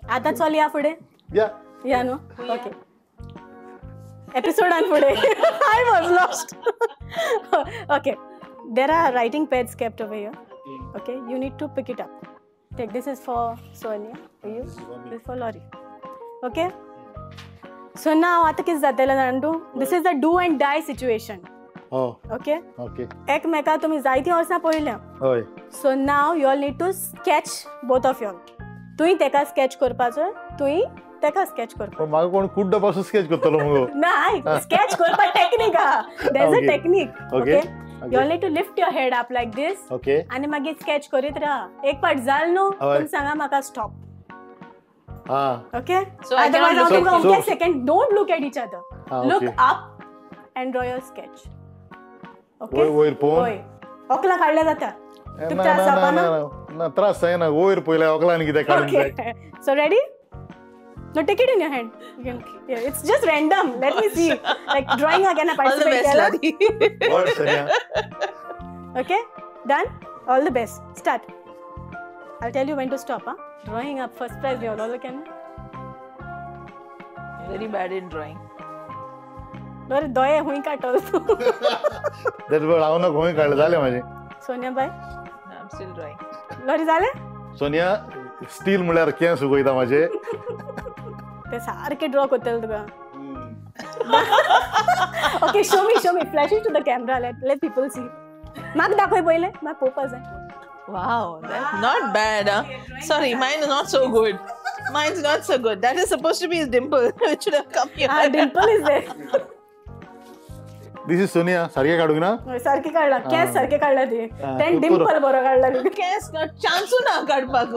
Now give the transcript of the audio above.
आतां चल या फुडें. या या न्हू. ओके, एपिसोडान फुडें. I was lost. Okay, there are writing pads kept over here. Okay, you need to pick it up. Take this is for Sonia, for you, this is for Lori. Okay, so now आता कितें जातलें जाणा तूं? This is the do and die situation. Okay, okay. एकमेका तुमी जायतीं वर्सां पळयल्या. हय. So now you all need to sketch, both of you all. तुवें तेका स्केच करपाचो, तुवें तेका स्केच करपाचो. पण म्हाका कोण कुड्डो पासून स्केच करतलो मुगो? ना, स्केच करपा टेक्नीक आहा. There is a technique. Okay, you all need to lift your head up like this. Okay. आनी मागीर स्केच करीत राहा. एक पाट जाल न्हू, तुमी सांगा म्हाका stop. Okay? So I otherwise cannot look. So, okay, second, don't look at each other. Look up and draw your sketch. Okay? वयर पळोवन. वयर. ओकला काडल्या जाता. तुका त्रास जावपा ना? ना, त्रास जायना. वयर पळयल्या ओकलान कितें काडूंक जाय. Okay. So ready? No, take it in your hand. You can, yeah, it's just random. Let me see. Like drawing again, I All the participate. best, Lori. What, Sonia? Okay, done. All the best. Start. I'll tell you when to stop. Huh? Drawing up first prize. We all can. Very bad in drawing. Lori, दोये हुई काटल. That's what हांव ना खंय काडलें जालें म्हाजें. Sonia bye. I'm still drawing. Lori जालें? Sonia steel म्हळ्यार केंस सुकयता म्हाजे. ते सारखे ड्रॉ करतले तुका. Okay, show me, show me. Flash it to the camera. Let people see. म्हाका दाखय पयलें, म्हाका पळोवपा जाय. Wow, that's not bad, huh? Sorry, mine is not so good. Mine's not so good. That is supposed to be his dimple. It should have come here. Ah, dimple is there. This is Sonia. सारखे काडूंक ना? सारखे काडला. केंस सारखे काडला तुवें. तें डिम्पल बरो काडला. केंस चान्सू ना काडपाक.